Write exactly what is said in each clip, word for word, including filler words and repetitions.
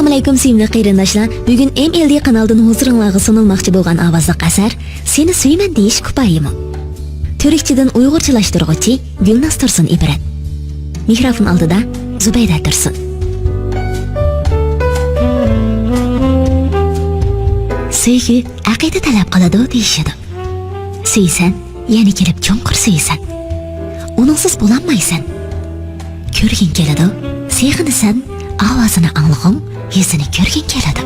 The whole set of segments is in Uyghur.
ئەسسالامۇئەلەيكۇم سۆيۈملۈك قېرىنداشلار، بۈگۈن ئېم ئېل دى قانالىدىن ھۇزۇرۇڭلارغا سۇنۇلماقچى بولغان ئاۋازلىق ئەسەر سېنى سۆيىمەن دېيىش كۇپايىمۇ. تۈركچىدىن ئۇيغۇرچىلاشتۇرغۇچى گۈلناز تۇرسۇن ئىبرەت. مىكروفون ئالدىدا زۇبەيدە تۇرسۇن. سۆيگۈ ئەقىدە تەلەپ قىلىدۇ دېيىشىدۇ. سۆيسەن، يەنە كېلىپ چوڭقۇر سۆيىسەن. ئۇنىڭسىز بولالمايسەن. كۆرگۈڭ كېلىدۇ، سېغىنىسەن، ئاۋازىنى ئاڭلىغۇڭ، يۈزىنى كۆرگۈڭ كېلىدۇ.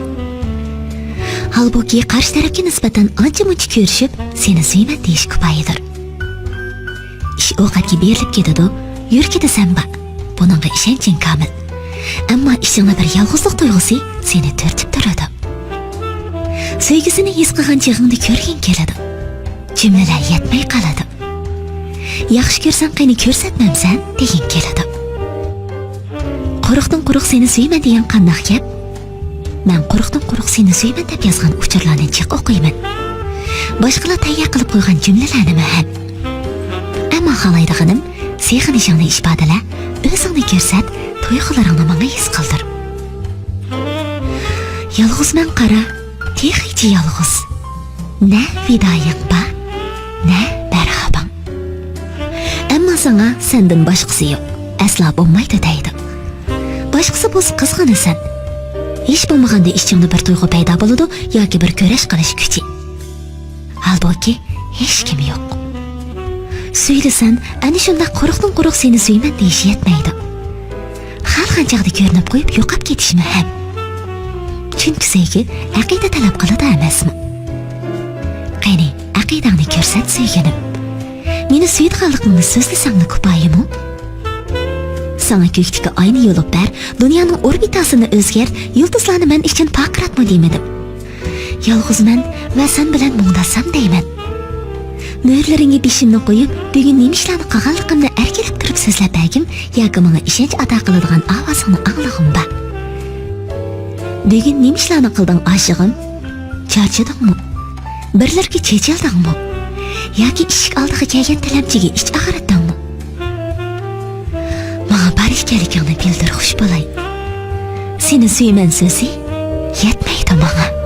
ھالبۇكى، قارشى تەرەپكە نىسبەتەن ئانچە-مۇنچە كۆرۈشۈپ، سېنى سۆيىمەن دېيىش كۇپايىدۇر. ئىش ئوقەتكە بېرىلىپ كېتىدۇ، يۈرىكىدە سەن بار. بۇنىڭغا ئىشەنچىڭ كامىل. ئەمما ئىچىڭدە بىر يالغۇزلۇق تۇيغۇسى سېنى تۈرتۈپ تۇرىدۇ. سۆيگۈسىنى ھېس قىلغان چېغىڭدا كۆرگۈڭ كېلىدۇ. جۈملىلەر يەتمەي قالىدۇ. ياخشى كۆرسەڭ قېنى كۆرسەتمەمسەن دېگۈڭ كېلىدۇ. قۇرۇقتىن قۇرۇق سېنى سۆيىمەن دېگەن قانداق گەپ؟ مەن قۇرۇقتىن قۇرۇق سېنى سۆيىمەن دەپ يازغان ئۇچۇرلارنى جىق ئوقۇيمەن. باشقىلار تەييار قىلىپ قويغان جۈملىلەرنىمۇ ھەم. ئەمما خالايدىغىنىم، سېغىنىشىڭنى ئىپادىلە، ئۆزۈڭنى كۆرسەت، تۇيغۇلىرىڭنى ماڭا ھېس قىلدۇر. يالغۇزمەن قارا، تېخىچە يالغۇز. نە ۋىدايىڭ بار، نە بەرھاباڭ. ئەمما ساڭا سەندىن باشقىسى يوق، ئەسلا بولمايدۇ دەيدۇ. باشقىسى بولسا قىزغىنىسەن. ھېچ بولمىغاندا ئىچىڭدە بىر تۇيغۇ پەيدا بولىدۇ ياكى بىر كۈرەش قىلىش كۈچى. ھالبۇكى، ھېچكىم يوق. سۆيلىسەن، ئەنە شۇنداق قۇرۇقتىن قۇرۇق سېنى سۆيىمەن دېيىش يەتمەيدۇ. خالىغان چاغدا كۆرۈنۈپ قويۇپ يوقاپ كېتىشمۇ ھەم. چۈنكى سۆيگۈ ئەقىدە تەلەپ قىلىدۇ ئەمەسمۇ؟ قېنى، ئەقىدەڭنى كۆرسەت سۆيگۈنۈم. مېنى سۆيىدىغانلىقىڭنى سۆزلىسەڭلا كۇپايىمۇ؟ ساڭا كۆكتىكى ئاينى يولۇپ بەر، دۇنيانىڭ ئوربىتاسىنى ئۆزگەرت، يۇلتۇزلارنى مەن ئۈچۈن پارقىراتمۇ دېمىدىم. يالغۇزمەن ۋە سەن بىلەن مۇڭداشسام دەيمەن. مۈرىلىرىڭگە بېشىمنى قويۇپ، بۈگۈن نېمە ئىشلارنى قىلغانلىقىمنى ئەركىلەپ تۇرۇپ سۆزلەپ بەرگىم ياكى ماڭا ئىشەنچ ئاتا قىلىدىغان ئاۋازىڭنى ئاڭلىغۇم بار. بۈگۈن نېمە ئىشلارنى قىلدىڭ ئاشىقىم؟ چارچىدىڭمۇ؟ بىرلىرىگە چېچىلدىڭمۇ؟ ياكى ئىشىك ئالدىغا كەلگەن تىلەمچىگە ئىچ ئاغرىتتىڭمۇ؟ ماڭا بار ئىكەنلىكىڭنى بىلدۈر، خۇش بولاي. سېنى سۆيىمەن سۆزى يەتمەيدۇ ماڭا.